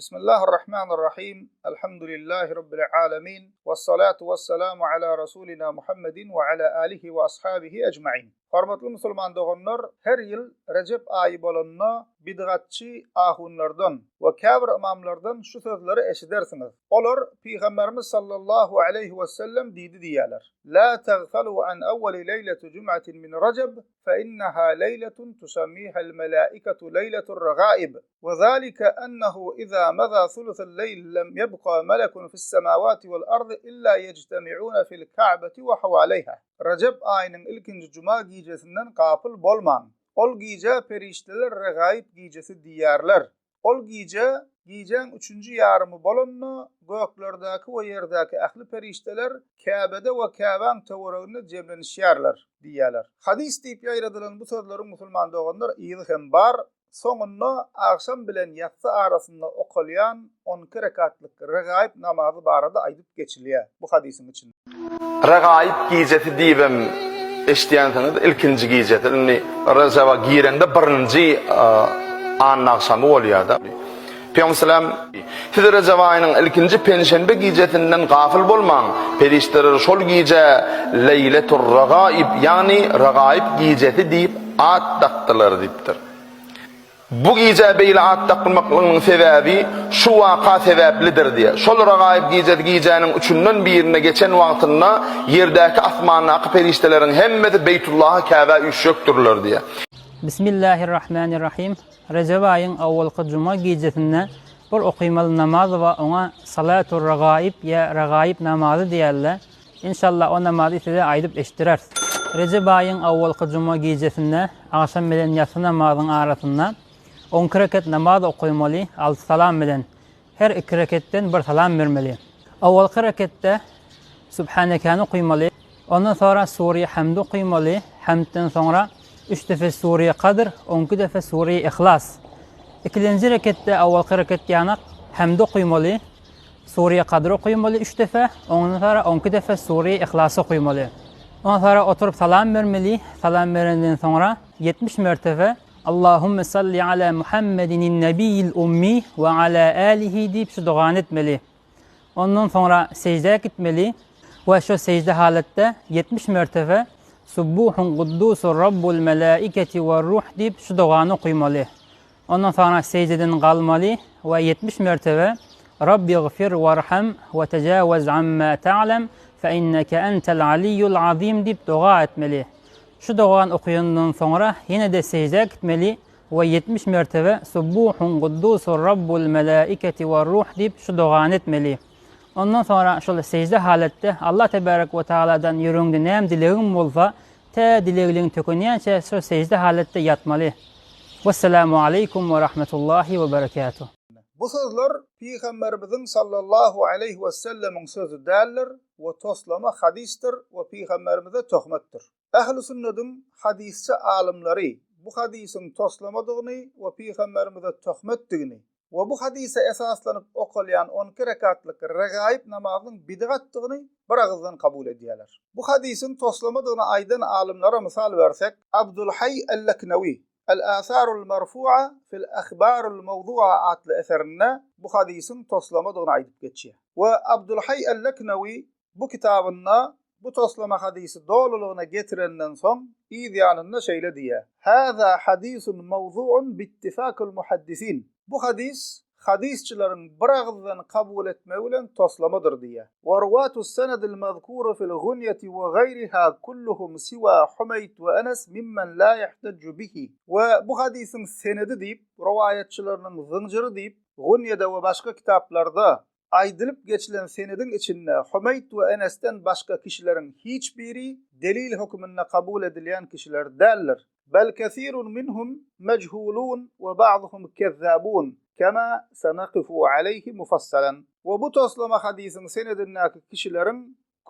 Bismillahir-Rahmanir-Rahim. Elhamdülillahi Rabbil alemin. Vessalatu vesselamu ala Rasulina Muhammedin we ala alihi we ashabihi ecmain. Hormatly musulman doganlar, her ýyl Rejep aýy bolanda bidgatçy ahunlardan we käbir ymamlardan şu sözleri eşidersiňiz. Olar Pygamberimiz sallallahu aleýhi we sellem diýdi diýýärler. La tagfalu an awwali leýleti jum'atin min Rejeb fe inneha leýletun tusammihal melaikatu leýletur regaib. Ve zalike ennehu iza maza sulusul leýl lem ýebka melekun fis-semawati wal ardy illa ýejtemi'une fil ka'beti we hawaleýha. Rejep aýynyň ilkinji juma gijesinden gapyl bolmaň. Ol gijä perişdeler regaib gijesi diýerler. Ol gije, gijäň üçünji ýarymy bolanda, göklerdäki we ýerdäki ähli perişdeler Käbede we Käbäň töwereginde jemlenişýärler diýýärler. Hadys diýip ýaýradylan bu sözleriň musulman doganlar yzy hem bar, Soňunda agşam bilen ýassy arasynda okalýan 12 rekatlyk regaib namazy barada aýdyp geçilýär bu hadysyň içinde. Regaib gijesi diýibem eşidýänsiňiz, ilkinji gijesi. Indi Rejaba girende birinji anna agşamy bolýar-da. Pygamber salam, Siz Rejep aýynyň ilkinji penşenbe gijesinden gafyl bolmaň, perişdeler şol gijä Leýletur-Regaib, ýagny Regaib gijesi diýip at dakdylar diýipdir. Bu gijä beýle at dakylmaklygynyň sebäbi şu waka sebäplidir diýýär. Şol Regaib gijesi gijäniň üçünden birine geçen wagtynda ýerdäki, asmandaky perişdeleriň hemmesi Beýtullaha, Käbä üýşjekdirler diýýär. Bismillahirrahmanirrahim. Rejep aýyň owalky juma gijesinde bir okymaly namaz bar oňa Salatur Ragaib ýa Ragaib namazy diýerler. Inşallah o namazy size aýdyp eşitdireris. Rejep aýyň owalky juma gijesinde agşam bilen ýassy namazyň arasynda onki reket namaz okymaly alty salam bilen. Her iki reketden bir salam bermeli. Owalky reketde Subhanekäni okymaly. Ondan soňra Sure-i Hamdy okymaly. Hamdden soňra üç defe Sure-i Kadr, onki defe Sure-i Ihlas. Ikilenji reketde owalky reket ýanak Hamdy okymaly. Sure-i Kadr okymaly üç defe, ondan soňra onki defe Sure-i Ihlas okymaly. Ondan soňra oturyp salam bermeli. Salam berenden soňra 70 mertebe Allahümme salli ala Muhammedinin nebiyyil ummi we ala alihi diýip şu dogany etmeli. Ondan soňra sejdä gitmeli we şo sejde halatda 70 mertebe Subbuhun guddusun rabbul melaiketi we ruh diýip şu dogany okymaly. Ondan soňra sejdeden galmaly we 70 mertebe Rabbi gfir warham we tejawaz amma ta'lem fe inneke entel aliyyul azim diýip doga etmeli. Şu dogany okaýandan soňra ýene-de seždä gitmeli we 70 mertebe Subbuhun guddusun rabbul melaiketi we ruh diýip şu dogany etmeli. Ondan soňra şol sežde halatda Allah tebarek we taaladan ýüregiňde näme dilegiň bolsa, tä dilegliň tökenýänçä şol sežde halatda ýatmaly. Wessalamu aleýkum we rahmetullahi we berekatuh. Bu sözler Pygamberimiziň sallallahu aleýhi we sellemiň sözi däldir we toslama hadysdyr we Pygamberimize töhmetdir. Ähli sünnediň hadysçy alymlary bu hadysyň toslamadygyny we Pygamberimize töhmetdigini we bu hadysa esaslanyp okalýan 12 rekatlyk regaib namazynyň bidgatdygyny bir agyzdan kabul edýärler. Bu hadysyň toslamadygyny aýdan alymlara mysal bersek, Abdulhaý el-Leknewi El-Asarul Marfu'a fil Ahbarul Mawdu'a atly eserinde bu hadysyň toslamadygyny aýdyp geçýär. We Abdulhaý el-Leknewi bu kitabynda bu toslama hadysy dolulygyna getirenden soň, yz ýanynda şeýle diýýär, Haza hadisun mawzu'un bittifakil muhaddisin. Bu hadys hadysçylaryň bir agyzdan kabul etmegi bilen toslamadyr diýýär. Wa ruwatus senedil mazkuru fil gunýeti we gaýriha kulluhum siwa Humeýt we Enes mimmen la ýahtejju bihi. We bu hadysyň senedi diýip, rowaýatçylarynyň zynjyry diýip, Gunýede we başga kitaplarda aýdylyp geçilen senediň içinde Humeýt we Enesden başga kişileriň hiç biri delil höküminde kabul edilýän kişiler däldir. Bel kesirun minhum mejhulun we ba'duhum kezzabun, kema senekifu aleyhi mufassalan. We bu toslama hadysyň senedindäki kişileriň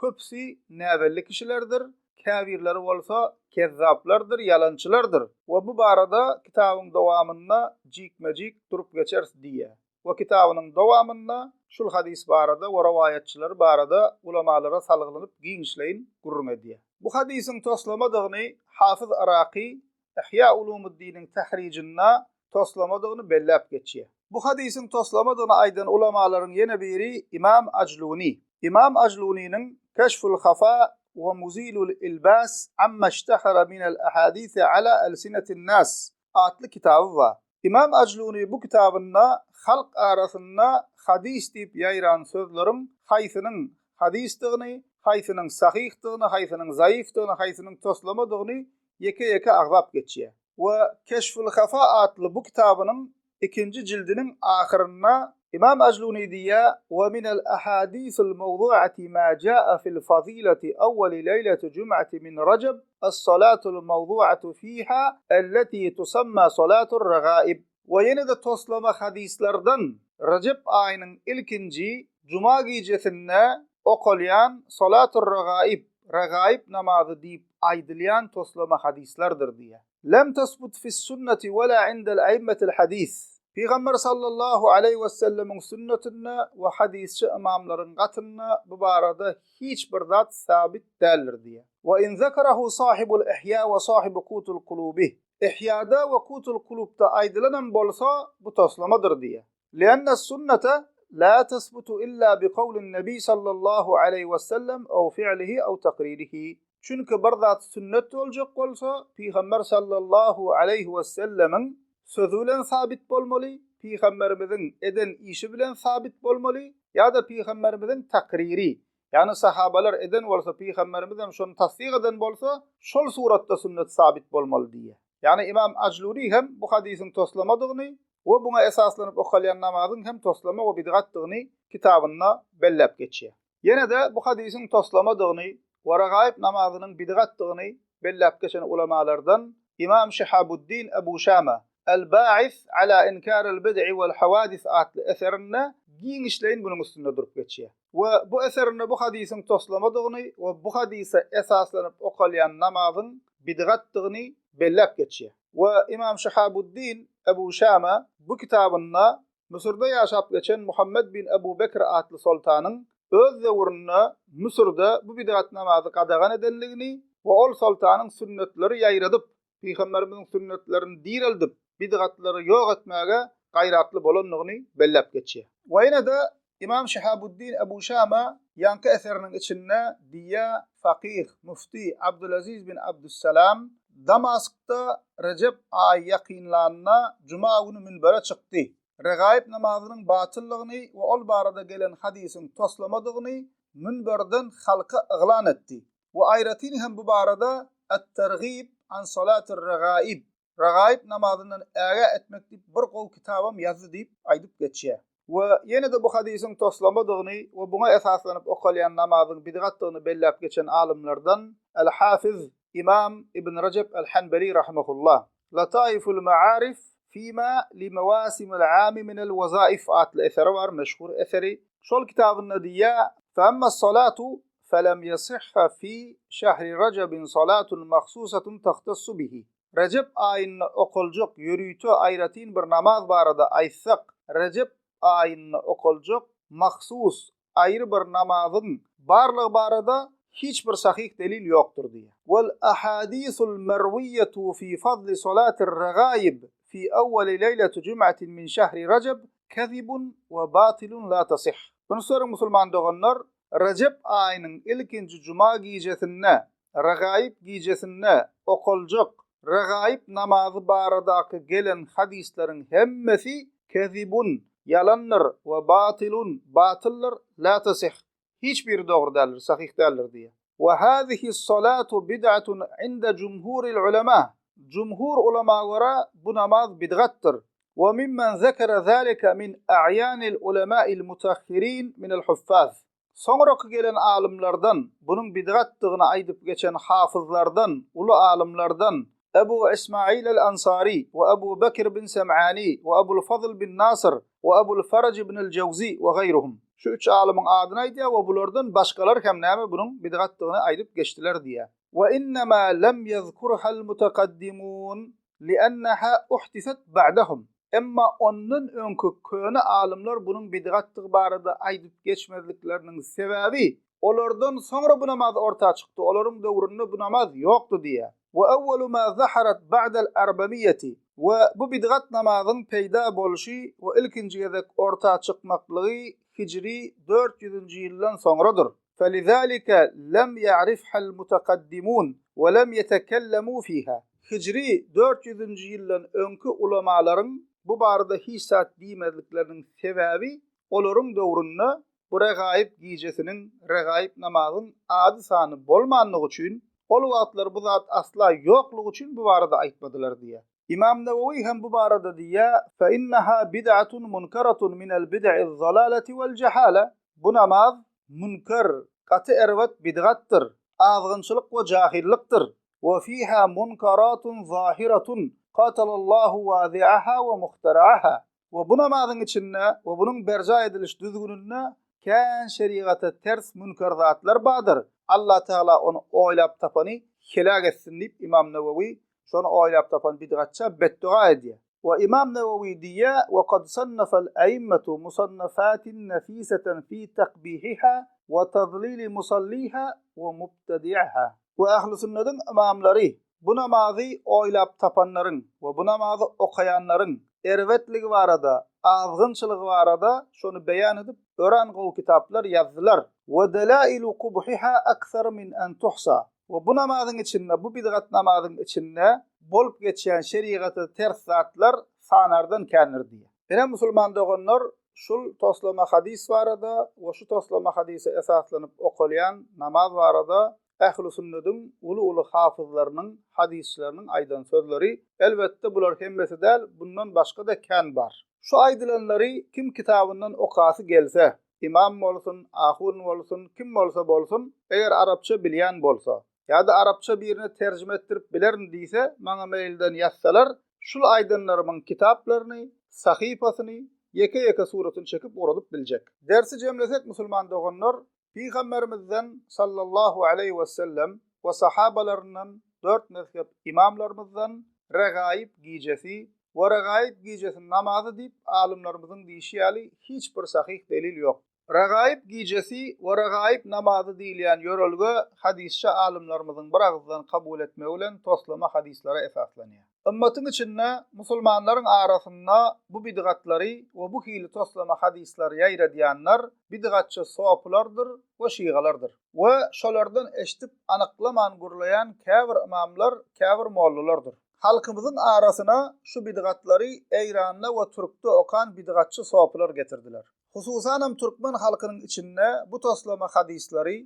köpüsi näbelli kişilerdir, käbirleri bolsa kezzaplardyr, ýalançylardyr. We bu barada kitabyň dowamynda jikme-jik durup geçeris diýýär. We kitabynyň dowamynda şul hadys barada we rowaýatçylary barada ulamalara salgylanyp giňişleýin gürrüň edýär. Bu hadysyň toslamadygyny Hafyz Yraky Ihýa Ulumuddiniň Tahrijinde toslamadygyny belläp geçýär. Bu hadysyň toslamadygyny aýdan ulamalaryň ýene biri Ymam Ajluny. Ymam Ajlunynyň Keşful Hafa we Muzilul Ilbas amma iştehara minel ahadisi ala elsinetin nas atly kitaby bar. Ymam Ajluny bu kitabynda halk arasynda hadys diýip ýaýran sözleriň haýsynyň hadysdygyny, haýsynyň sahyhdygyny, haýsynyň zaifdygyny, haýsynyň toslamadygyny ýeke-ýeke agzap geçýär. We Keşful Hafa atly bu kitabynyň ikinji jildiniň ahyrynda Ymam Ajluny diýýär, We minel ahadisil mawdu'ati ma ja'a fil fazilati awwali leýleti jum'ati min Rajab as-salatul mawdu'atu fiha elleti tusamma salatur ragaib. We ýene-de toslama hadyslardan Rejep aýynyň ilkinji juma gijesinde okalýan Salatur Ragaib, Regaib namazy diýip aýdylýan toslama hadyslardyr diýýär. Lem tesbut fis-sunneti we la indel aimmetil hadis. Pygamber sallallahu aleýhi wesellemiň sünnetinde we hadysçy ymamlaryň gatynda bu barada hiç bir zat sabit däldir diýýär. We in zekerahu sahibul Ihýa we sahibu Kutul Kulubi. Ihýada we Kutul Kulubda aýdylanam bolsa, bu toslamadyr diýýär. Lianna sunnete la tesbutu illa bi kowlin nebi sallallahu aleýhi we sellem ew fi'lihi ew takririhi. Çünki bir zat sünnet boljak bolsa, Pygamber sallallahu aleýhi we sellemiň sözi bilen sabit bolmaly, Pygamberimiziň eden işi bilen sabit bolmaly ýa-da Pygamberimiziň takriri, Ýagny sahabalar eden bolsa pygamberimiz hem şony tassyk eden bolsa şol suratda sünnet sabit bolmaly diýýär. Ýagny Ymam Ajlury hem bu hadysyň toslamadygyny we buňa esaslanyp okalýan namazyň hem toslama we bidgatdygyny kitabynda belläp geçýär. Ýene-de bu hadysyň toslamadygyny we ragaýyp namazynyň bidgatdygyny belläp geçen ulamalardan Ymam Şihabuddin Ebu Şama El-Ba'is ala inkaril bid'i wel hawadis atly eserinde giňişleýin bunuň üstünde durup geçýär. We bu eserinde bu hadysyň toslamadygyny we bu hadysa esaslanyp okalýan namazyň bidgatdygyny belläp geçýär. We Ymam Şihabuddin Ebu Şama bu kitabynda Müsürde ýaşap geçen Muhammed bin Ebu Bekr atly soltanyň öz döwründe Müsürde bu bidgat namazy gadagan edenligini we ol soltanyň sünnetleri ýaýradyp, Pygamberimiziň sünnetlerini direldip, bidgatlary ýok etmäge gaýratly bolandygyny belläp geçýär. We ýene-de Ymam Şihabuddin Ebu Şama ýaňky eseriniň içinde diýýär, Fakyh, müfti Abdulaziz bin Abdussalam Damaskda Rejep aýy ýakynlanda juma güni münbere çykdy. Regaýyp namazynyň batyllygyny we ol barada gelen hadysyň toslamadygyny münberden halka yglan etdi. We aýratyn hem bu barada At-Tergib an salatir-regaib, Regaib namazyndan ägä etmek diýip bir gowy kitabam ýazdy diýip aýdyp geçýär. We ýene-de bu hadysyň toslamadygyny we buňa esaslanyp okalýan namazyň bidgatdygyny belläp geçen alymlardan Al-Hafiz Imam Ibn Rejep Al-Hanbeli rahimehullah Lataiful Ma'arif fima li mewasimil ami minel wezaif atly eseri bar, meşhur eseri. Şol kitabynda diýýär, Fe emmes salatu felem ýesihha fi şehri rejebin salatun mahsusatun tahtassu bihi. Rejep aýynda okaljak ýörite aýratyn bir namaz barada aýtsak, Rejep aýynda okaljak mahsus aýry bir namazyň barlygy barada hiç bir sahyh delil ýokdur diýýär. Wal ahadisul merwiýetu fi fadli salatir regaib fi awwali leýleti jum'atin min şehri rejeb kezibun we batylun la tasih. Üns beriň musulman doganlar, Rejep aýynyň ilkinji juma gijesinde, Regaib gijesinde okaljak Regaib namazy baradaky gelen hadyslaryň hemmesi kezibun, ýalandyr, we batylun, batyldyr, la tasih, hiç biri dogry däldir, sahyh däldir diýýär. We hazihi salatu bid'atun inde jumhuril ulema, jumhur ulama görä bu namaz bidgatdyr. We mimmen zekere zalika min a'yanil ulema'il mutahhirin minel huffaz. Soňraky gelen alymlardan, bunuň bidgatdygyny aýdyp geçen hafyzlardan, uly alymlardan, Ebu Ismail el-Ansary we Ebu Bekr bin Sem'ani we Ebul Fazl bin Nasr we Ebul Faraj ibn el-Jewzi we gaýruhum. Şu üç alymyň adyny aýdýar we bulardan başgalar hem näme bunuň bidgatdygyny aýdyp geçdiler diýýär. We innema lem ýezkurhal mutakaddimun li'enneha uhdiset ba'dahum. Emma ondan öňki köne alymlar bunuň bidgatdygy barada aýdyp geçmezlikleriniň sebäbi, olardan soňra bu namaz orta çykdy, olaryň döwründe bu namaz ýokdy diýýär. We awwalu ma zaharat ba'dal arbamiýeti. We bu bidgat namazyň peýda bolşy we ilkinji gezek orta çykmaklygy hijri 400-nji ýyldan soňradyr. Felizalike lem ýa'rifhal mutakaddimun we lem ýetekellemu fiha. Hijri 400-nji ýyldan öňki ulamalaryň bu barada hiç zat diýmezlikleriniň sebäbi olaryň döwründe bu regaýyp gijesiniň, regaýyp namazyň ady-sany bolmanlygy üçin, ol wagtlar bu zat asla ýoklugy üçin bu barada aýtmadylar diýýär. Ymam Newewi hem bu barada diýýär, Fe inneha bid'atun munkeratun minel bid'iz-zalaleti wel-jehala, Bu namaz münker, gaty erbet bidgatdyr, azgynçylyk we jahyllykdyr. We fiha munkaratun zahiratun katalallahu wazi'aha we muhtera'aha. We bu namazyň içinde we bunuň berjaý ediliş düzgüninde kän şerigata ters münker zatlar bardyr. Allatagala ony oýlap tapany heläk etsin diýip Ymam Newewi şony oýlap tapan bidgatça betdoga edýär. We Ymam Newewi diýýär, We kad sannafal aimmetu musannafatin nefiseten fi takbihiha we tazlili musalliha we mubtadi'iha. We Ähli sünnediň ymamlary Bu namazy oýlap tapanlaryň we bu namazy okaýanlaryň erbetligi barada, azgynçylygy barada şony beýan edip öran gowy kitaplar ýazdylar. We delailu kubhiha aksar min en tuhsa. We bu namazyň içinde, bu bidgat namazyň içinde bolup geçýän şerigata ters zatlar sanardan kändir diýýär. Ine musulman doganlar şul toslama hadys barada we şu toslama hadysa esaslanyp okalýan namaz barada Ähli sünnediň uly-uly hafyzlarynyň, hadysçylarynyň aýdan sözleri, elbetde bular hemmesi däl, bundan başga-da kän bar. Şu aýdylanlary kim kitabyndan okasy gelse, ymam bolsun, ahun bolsun, kim bolsa bolsun, eger arapça bilýän bolsa, ýa-da arapça birine terjime etdirip bilerin diýse, maňa mailden ýazsalar, şul aýdanlarymyň kitaplaryny, sahypasyny, ýeke-ýeke suratyny çekip ugradyp biljek. Dersi jemlesek musulman doganlar, Pygamberimizden sallallahu aleýhi we sellem we sahabalaryndan dört mezhep ymamlarymyzdan Regaib gijesi we Regaib gijesi namazy diýip alymlarymyzyň diýşi ýaly hiç bir sahyh delil ýok. Regaib gijesi we Regaib namazy diýilýän ýörelge hadysçy alymlarymyzyň bir agyzdan kabul etmegi bilen toslama hadyslara esaslanýar. Ymmatyň içinde musulmanlaryň arasynda bu bidgatlary we bu hili toslama hadyslary ýaýradýanlar bidgatçy sopulardyr we şygalardyr. We şolardan eşdip anyklaman gürleýän käbir ymamlar, käbir mollalardyr. Halkymyzyň arasyna şu bidgatlary Eýranda we Türkde okan bidgatçy sopular getirdiler. Hususanam türkmen halkynyň içinde bu toslama hadyslary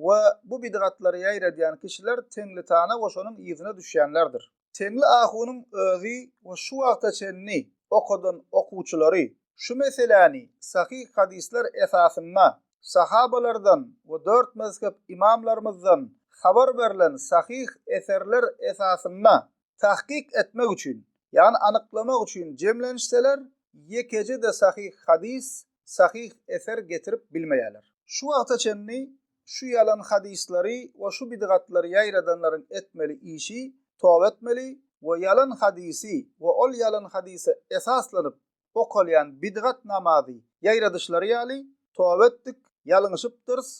we bu bidgatlary ýaýradýan kişiler Teňlitana we şonuň yzyna düşýänlerdir. Teňli ahunyň özi we şu wagta çenli okadan okuwçylary şu meseläni sahyh hadyslar esasynda sahabalardan we dört mezhep ymamlarymyzdan habar berlen sahyh eserler esasynda tahkyk etmek üçin, ýagny anyklamak üçin jemlenişseler, ýekeje-de sahyh hadys, sahyh eser getirip bilmeýärler. Şu wagta çenli şu ýalan hadyslary we şu bidgatlary ýaýradanlaryň etmeli işi toba etmeli we ýalan hadysy we ol ýalan hadysa esaslanyp okalýan bidgat namazy ýaýradyşlary ýaly toba etdik, ýalňyşypdyrys,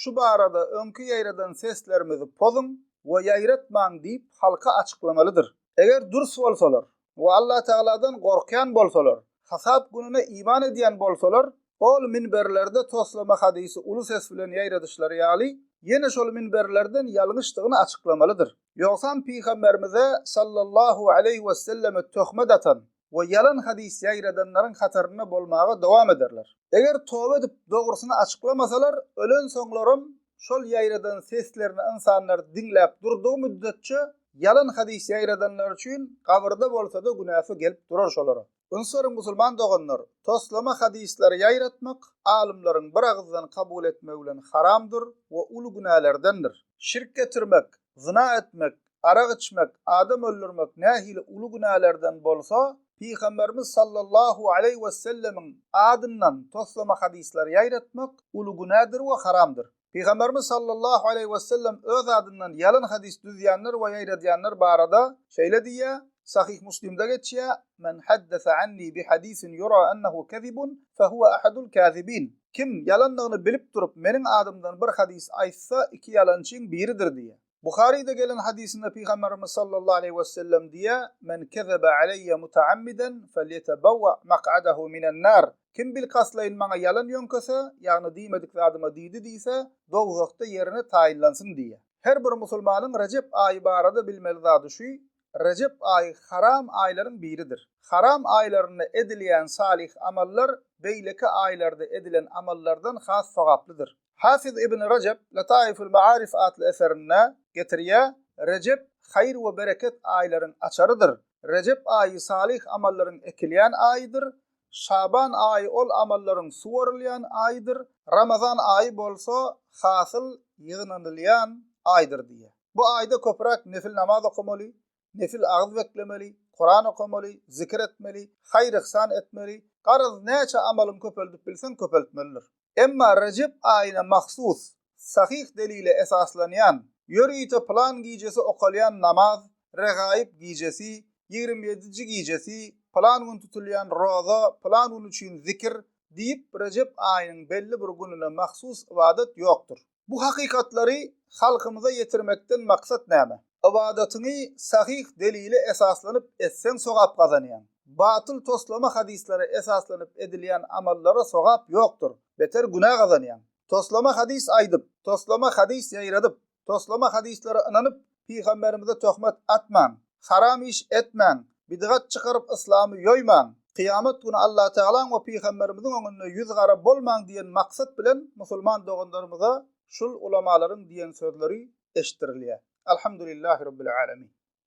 Şu barada öňki ýaýradan seslerimizi pozuň we ýaýratmaň diýip halka açyklamalydyr. Eger dürs bolsalar we Allatagaladan gorkýan bolsalar, hasap gününe iman edýän bolsalar, ol minberlerde toslama hadysy uly ses bilen ýaýradyşlary ýaly, ýene şol minberlerden ýalňyşdygyny açyklamalydyr. Ýogsam Pygamberimize sallallahu aleýhi weselleme töhmet atan we ýalan hadys ýaýradanlaryň hatarynda bolmaga dowam ederler. Eger toba edip dogrusyny açyklamasalar, ölensoňlaram şol ýaýradan seslerini ynsanlar diňläp durdugy müddetçe ýalan hadys ýaýradanlar üçin gabyrda bolsada günäsi gelip durar şolara. Üns beriň musulman doganlar, toslama hadyslary ýaýratmak alymlaryň bir agyzdan kabul etmegi bilen haramdyr we uly günälerdendir. Şirk getirmek, zyna etmek, arak içmek, adam öldürmek nähili uly günälerden bolsa, Pygamberimiz sallallahu aleýhi wesellemiň adyndan toslama hadyslary ýaýratmak uly günädir we haramdyr. Pygamberimiz sallallahu aleýhi wesellem öz adyndan ýalan hadys düzýänler we ýaýradýanlar barada şeýle diýýär, Sahyh Muslimde geçýär, Men haddese anni bi hadisin ýura ennehu kezibun, fehuwe ahadul kazibin. Kim ýalandygyny bilip durup meniň adymdan bir hadys aýtsa, iki ýalançyň biridir diýýär. Buharyda gelen hadysynda Pygamberimiz sallallahu aleýhi wesellem diýýär, Men kezebe aleýýe mutaammidan felýetebewwe mak'adahu minen nar. Kim bilkastlaýyn maňa ýalan ýöňkese, ýagny diýmedik zadyma diýdi diýse, dowzahda ýerine taýynlansyn diýýär. Her bir musulmanyň Rejep aýy barada bilmeli zady şu, Rejep aýy haram aýlaryň biridir. Haram aýlarynda edilýän salyh amallar beýleki aýlarda edilen amallardan has sogaplydyr. Hafiz ibn Rejep Lataiful Maarif atly eserinde getirýär, Rejep haýyr we bereket aýlaryň açarydyr. Rejep aýy salyh amallaryň ekilýän aýydyr, Şaban aýy ol amallaryň suwarylýan aýydyr, Ramazan aýy bolsa hasyl ýygnanylýan aýdyr diýýär. Bu aýda köpräk nefil namaz okamaly, nefil agyz beklemeli, Kuran okamaly, zikir etmeli, haýyr-yhsan etmeli, garaz näçe amalyňy köpeldip bilseň köpeltmelidir. Emma Rejep aýyna mahsus, sahyh delile esaslanýan, ýörite pylan gijesi okalýan namaz, Regaib gijesi, 27-nji gijesi, pylan gün tutulýan roza, pylan gün üçin zikir diýip Rejep aýynyň belli bir gününe mahsus ybadat ýokdur. Bu hakykatlary halkymyza ýetirmekden maksat näme? Ybadatyňy sahyh delile esaslanyp etseň sogap gazanýaň. Batyl toslama hadyslara esaslanyp edilýän amallara sogap ýokdur, beter günä gazanýaň. Toslama hadys aýdyp, toslama hadys ýaýradyp, toslama hadyslara ynanyp pygamberimize töhmet atmaň, haram iş etmäň, bidgat çykaryp yslamy ýoýmaň, kyýamat güni Allatagalaň we pygamberimiziň öňünde ýüz gara bolmaň diýen maksat bilen musulman doganlarymyza şul ulamalaryň diýen sözleri eşitdirilýär. Alhamdulillahi Rabbil Alemin.